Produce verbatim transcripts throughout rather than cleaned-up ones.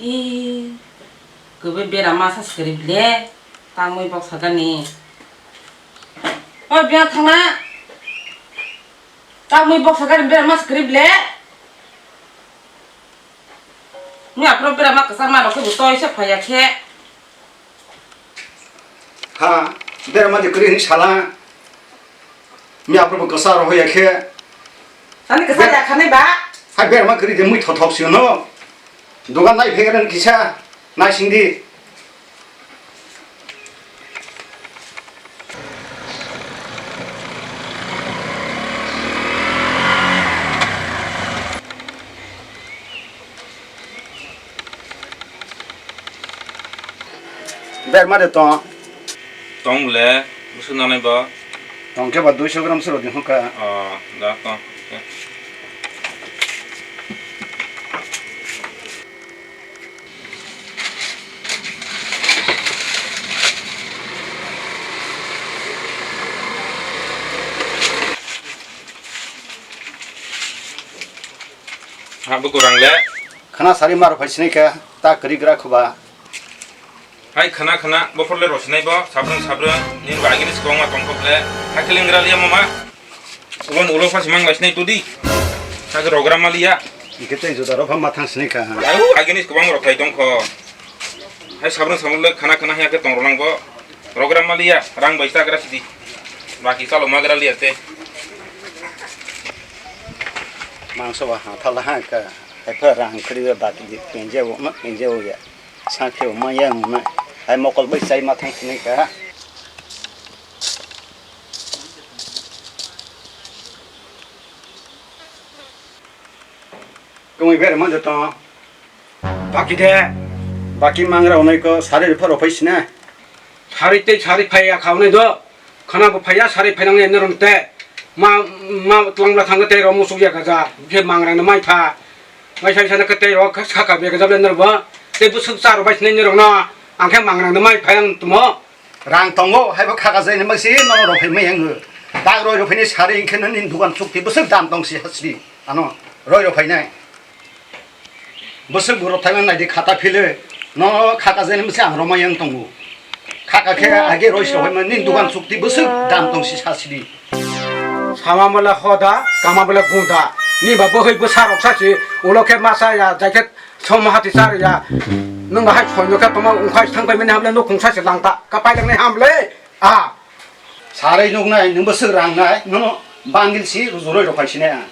Ih, kwbwi bera masa swkari ble, tamwi boksa gani. Oi, biya thangna. Tamwi boksa gani bera masa swkari ble. Ni aphuru bera ma kwchar ma rok khe bo toi se phaiya khe. Ha, berma de kwrwi hwnwi sala. Miya phuru bo kwsa rw hoya khe. Ani kwsa Ber- ya khanai ba? Hai berma kwrwi de mui thothok sio no. Dogan nai phegren kisa naising di. Berma de tong. Tong le, busu nanai bo. Tong khe ba duiso gram suro di hokha. Oh, da tong. Ha, bukurang le. Khana sari mar phai sinai kha, ta kwrwi gra khuba. Hai khana khana, bophor le rosinai bo, sabrung sabrung, nini bo agini sikong ma tongkok le, hai khe lengra liya mama. Ulo ulo phasi mang lai sinai tudi. Hai khe rogra ma liya. Hingke tei juda rok pha ma thang sinai kha. Ai, agini sikong rok phai tongkho. Hai sabrung sabrung le khana khana hai khe tong rok nang bo. Rogra ma liya, rang bai chagra sidi. Baki chalo magra liya te. Mangso ba ha thala ha ka. Hai pha rang khri ba baki di penje wo ma penje wo ya. Sakhe ma yang na. Hai mokol bai chai ma thang sinai ka. Kung iber ma de to. Baki de. Baki mangra onai ko sari pharo phai sina. Sari tei sari phai ya khawnai do. Khana bo phaiya sari phainang ne norong te. Ma, ma twlang bla thang te ro musuk ya gaja. Bhe mangrang ne mai pha. Mai sai sana ke te ro kha ka be gaja le nor bo. Te busuk char bai sine norong no. Ang khe mangrang ne mai phai ang tumo. Rang tongo, hai bo khaka jai ne masi no ro phai mai ang. Dag roi ro phai ne sari khe nini dukan chukti busuk dam tong si hasri. Ano roi ro phai nai. Bwswk borok thangna naidi khata philwi, no khaka jani bwswk ang romai wng tongo. Khaka khe age roi sohoi mani dugan chukti bwswk dam tong si sa sidi. Sama bole hoda, kama bole gunda. Ni ba bwhwi bwsa rok sa si, ulo khe masa ya, jai khe som hati char ya. Nwng ba hai soino khe tongma wngkhai thang pai mani hamle nukhung sa si langta, ka pai langnai hamle. A. Sarai nuknai, nwng bwswk rangnai, nono bangil si rujuroi rok phai sinai ang.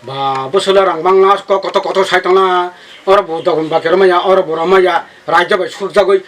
Ba, bwswla rang bangla, kok kotor kotor sai tongla, oro bo dogon ba keroma ya, oro bo roma ya, raijak bai surjagoi,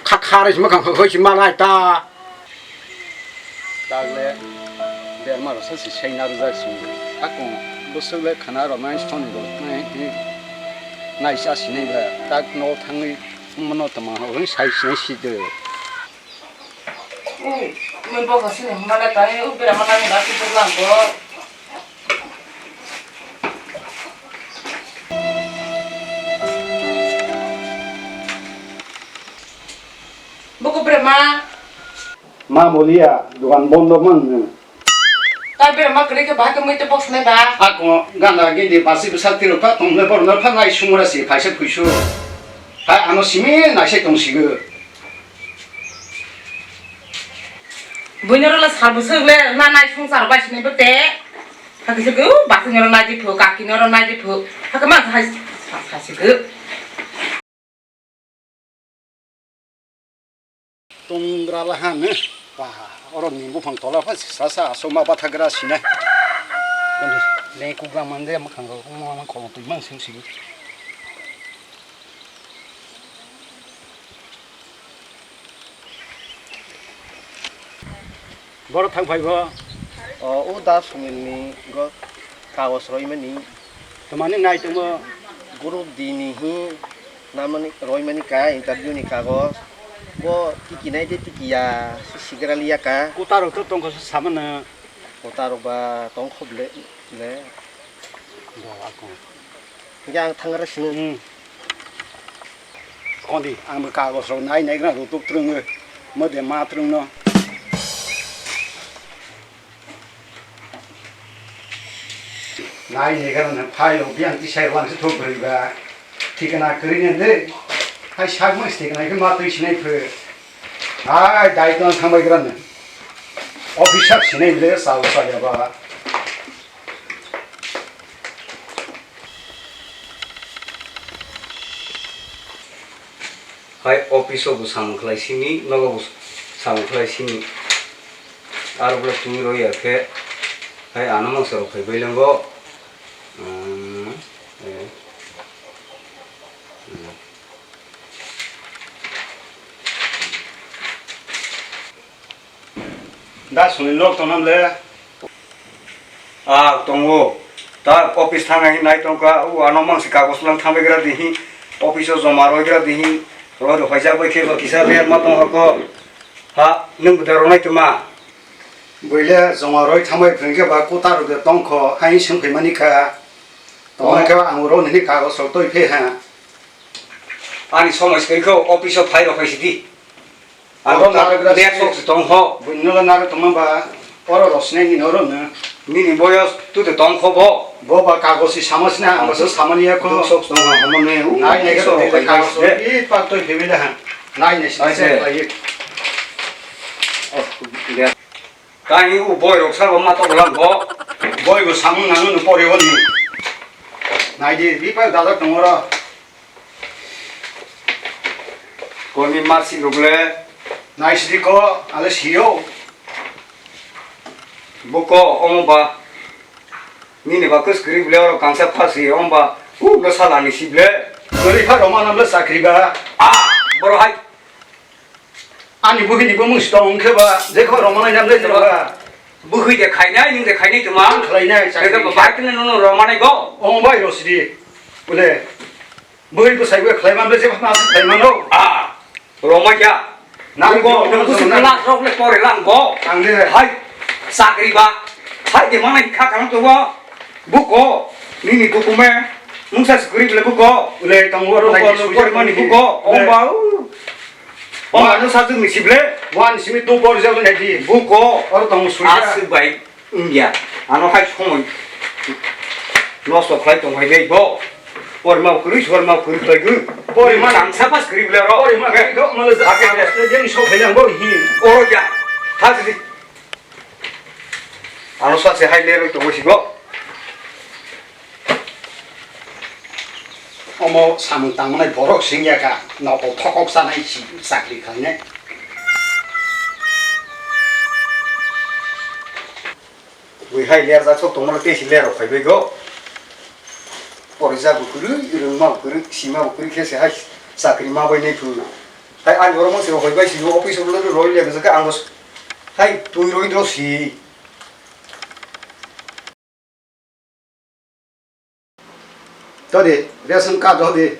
kha kha rai sima khang khoi sima lai ta. Tagle, berma rok sa si sai narwjak si, akung bwswk le khana rok nai soni rok nai, nai sa sinai ba, tak no thangwi. Mono tama hwnwi sai sinai si de. Ui, mui bogo sini hwnmale tani, ui, bera mata ni lati bwklang bo. Buku bera ma. Ma boliya, dukan bondo man. Tai bera ma kwrwi khe bahai khe mui tei box nai ba. Ako ganda gindi basi bwsa tiro pha tong le borno pha nai sumura si phaisa phuisu. Hai ano simi naisai tong sigo. Buino rwla sal bwswk le na nai songchar bai sini bwte. Hakhe se go basi noro nai di phu, kaki noro nai di phu. Hakhe ma hai sa sa sigo. Tongra la ha ne. Ba, oro ni buphang tola pha sa sa asoma bathagra sina. Ani le kugra mande ma khang ko ma ma kholo twi mang sing sing. Boro thang phai bo. O, o da Sunil ni go kagos roi mani. Tamani nai tongmo. Group D ni hi namani roimani ka interview ni kagoj. Bo tiki nai de tiki ya, sigra liya ka. Kota rok to tongkho samano. Kota rok ba tongkho ble, ble. Bo ako. Hingke ang thangra sini. Hmm. Kondi, ang bo kagoj rok nai nai gra rutuk trung, mo de ma trung no. Nai ni gana phai o biang tisai lang se thok bwrwi ba. Thikana kwrwi ne de. Hai sak ma thikana khe ma twi sinai phe. Hai dai ton thang bai gran ne. Officer sinai le sa sa ya ba. Hai office o bo samung khlai sini, nogo bo samung khlai sini. Aro bwlai twi rw ya khe, hai ano mangsa rok phai bai lango. Hmm, eh. Hmm. Da suni nok tongnam le. Ah, tongo. Ta office thang hai nai tongka, u ano mangsi kagos lang thang bai gra dihi. Office o joma roi gra dihi. Roi rok phaijak bai khe ba kisa ber ma tong hako. Ha, nwng bwdar rok nai tuma. Buile joma roi thang bai phring khe ba kutar rok de tongkho, hai swng phai mani kha. Tongma khe ba ang rok nini kagos rok toi phe ha. Ani somoi swkang khe office o phai rok phai sidi. Ang oro narwkra desk sini. Sok se tong ho. Buino le narwk tongma ba oro rosnai ni oro no. Nini boyos tu te tong kho bo. Bo ba kagosi sama sina, ang bo se sama ni ya kho. Sok se tong ho, homo ne, u, nai nai so kho, kagosi, i pa to hebi da ha. Nai nai sina se. Oh, de. Kani u boy rok sa bo ma to lang bo. Boy bo samung nang no pore oni. Nai di, bi pa dada tong oro. Koni marsi rok le. Nai sidi ko, ale siyo. Buko, omo ba. Nini ba kus kri ble oro kangsa phasi, omo ba. U, lo sala ni si ble. Gori pha roma nam le sakri ba. Ah, boro hai. Ani buhi ni bumung si tong khe ba, je kho roma nai nam le ba. Buhi de khainai, ning de khainai tuma. Khlainai, sakri. Bai tene no no roma nai go. Omo bai ro sidi. Bole. Bwrwi bwsai bo khlai man bese ma se khlai mano. Ah, romai ya. Nang bo, nang bo, nang bo, nang rok le pore lang bo. Ang de. Hai, sakri ba. Hai de mana kha kang to bo. Buko, nini dukume. Mungsa skri le buko. Ule tong waro nai. Buko, pore mani buko. Ule. Omba. Omba no sajung ni sible. Wan simi tu por jalo nai di. Buko. Oro tong suya. Asuk bai. Wngya, ano hai somoi nosto khlai tong hai bai bo. Porima kwrwi, porima kwrwi tong gwi. Porima tangsa pas kwrwi bwle ro. Porima kwrwi kok male ja. Ake de. Jeng sok hai ang bo hi. Oro ya. Thak di. Ano sa se hai le roi tong si go. Omo samung tangmani borok singya kha, nokol thokok sanai si chakri khlainai. Bui hai ler jak sok tongmani tei si ler rok phaibai go. Porijak bo kwrwi, rwngma bo kwrwi, sima bo kwrwi khe se hai chakri ma bai nai phu. Hai ani oro mangsi rok phaibai si office rok roi le bwswk khe ang bo hai twi roi do si. Todi, ration card rodi,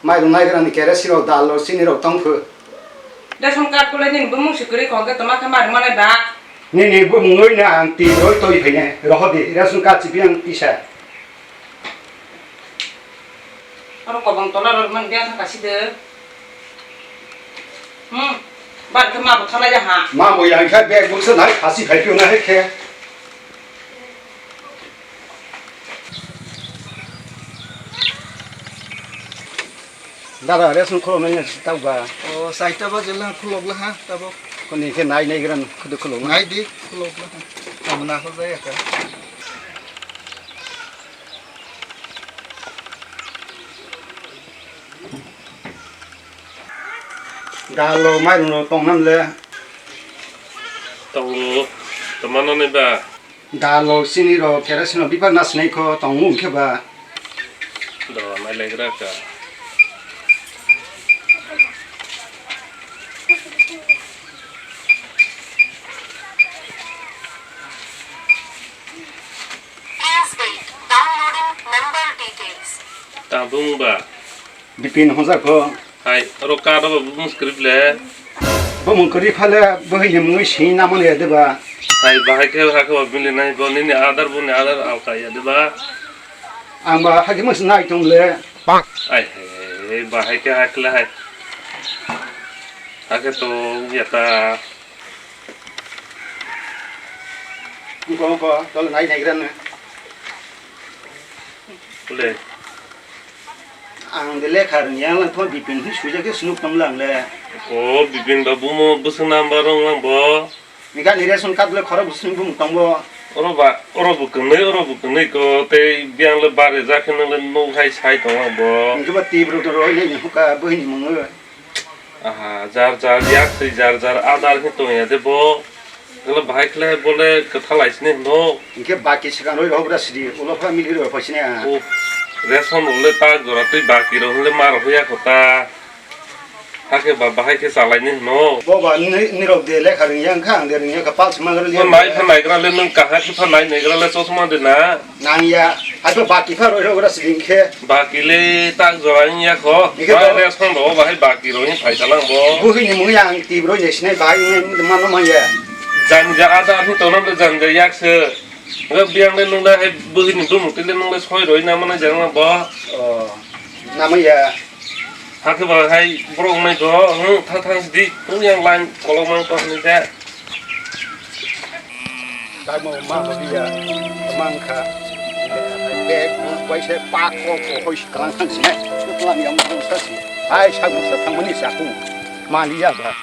mairung naigrani kerosene rok, dal rok, chini rok tong phu. Ration card kule nini bumung si kwrwi khon khe toma khe mairung manai ba? Nini bumung oi na ang twi roi toi phaine, rohodi, ration card sibi ang tisa. Oro kobong tola rok man bia thang kasi de. Hmm, bar khe ma bo thalai ha. Ma bo yang kha bag buksa nai khasi khai phi na he khe. Dada, ration khulok nai na tau ba. O, saita ba jela khulok la ha, tabo. Koni khe nai nai gran khudu khulok na. Nai di, khulok la ha. Amna ho jaya ka. Dalo mairung rok tong nam le. Tongo, toma no ni ba? Dalo chini rok kerosene rok bipak na sinai kho tong mung khe ba. Do, mai lai gra ka. Please wait. Downloading member details. Tabung ba. Bipin hojak kho. Hai, oro ka do bumung script le. Bumung kwrwi phale bwhwi ni mungwi sini namo ya de ba. Hai, bahai khe hakhe ba bili nai bo nini adar bo ni adar alka ya de ba. Ang ba hakhe mung nai tong le. Ai, hai, bahai khe hakle hai. Hakhe to ya ta. Ungko, ungko, tol nai nai gran ne. Le. Ang de lekha rwngya, ang tho Bipin hi suijak khe snuk tong lang le. O Bipin ba bumo bwswk number rong lang bo. Ni gani ration card le khorok bwswk bumung tong bo. Oro ba, oro bo kwnwi, oro bo kwnwi ko tei biyang le bare jak khe nang le nuk hai sai tong lang bo. Ni ba tibro to roi le ni huka bwhini mung. Aha, jar jar yak twi jar jar adar khe tongya de bo. Galo bahai khle bole kwtha lai sini hwno. Hinkhe baki swkang roi rok bwra sidi, ulo pha mili roi phai sini a. O, ration rok le ta jora twi baki rok le ma rok ya kho ta. Hakhe ba bahai khe chalai ni hwno. Bo ba ni, ni rok de lekha rwngya wngkha, ang de rwngya kha, pal swma garo le. Nai pha nai gra le nwng kaha khe pha nai nai gra le chosma de na. Nang ya, abo baki pha roi rok ra sidi khe. Baki le tak jora wng ya kho. Ike bai to. Ration rok bahai baki rok wng phai ta lang bo. Buhini mung yang ti roi je sinai bai wng mano man ya. Janja ada ahi to nam le janja yak se. Ga biang le nung le hai buhini bumung ti le nung le soi roi na mana jang na bo. Oh, nama ya. Hakhe ba hai borok nai go, hmm, tha thang di, tu yang line kolok mang to ni de. Dai mo ma ho dia, mang kha. Bag bu bai se pak ko ko hoi kalang thang si. Kalang yang thang sa si. Hai sa bu sa thang mani sa ku. Ma li ya ba.